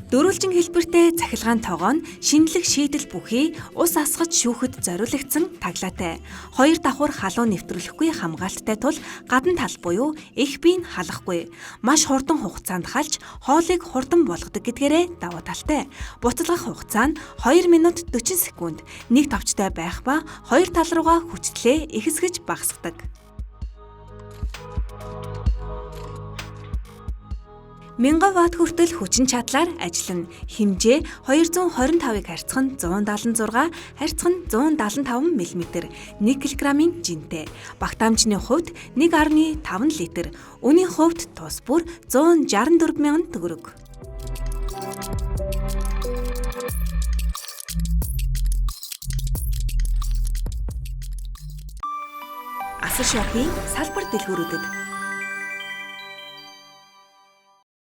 Дөрвөлжин хэлбэртэй цахилгаан тогоо нь шинэлэг шийдэл бүхий ус асгаж шүүхэд зориулагдсан таглаатай. Хоёр давхар халуун нэвтрүүлэхгүй хамгаалттай тул гадна тал буюу эх бие нь халахгүй. Маш хурдан хугацаанд халж хоолыг хурдан болгодог гэдгээрээ давуу талтай. Буцалгах хугацаа нь 2 минут 40 секунд. Нэг товчтой байх ба хоёр тал руугаа хүчтлээ ихэсгэж багасгадаг. 1000 ватт хүртэл хүчин чадлаар ажиллана. Хэмжээ 225-ыг харьцах нь 176, харьцах нь 175 мм, 1 кг-ын жинтэй. Багтаамжны хувьд 1.5 литр, үнийн хувьд тус бүр 164 мянган төгрөг. Асар шорхийн салбар дэлгүүрүүдэд.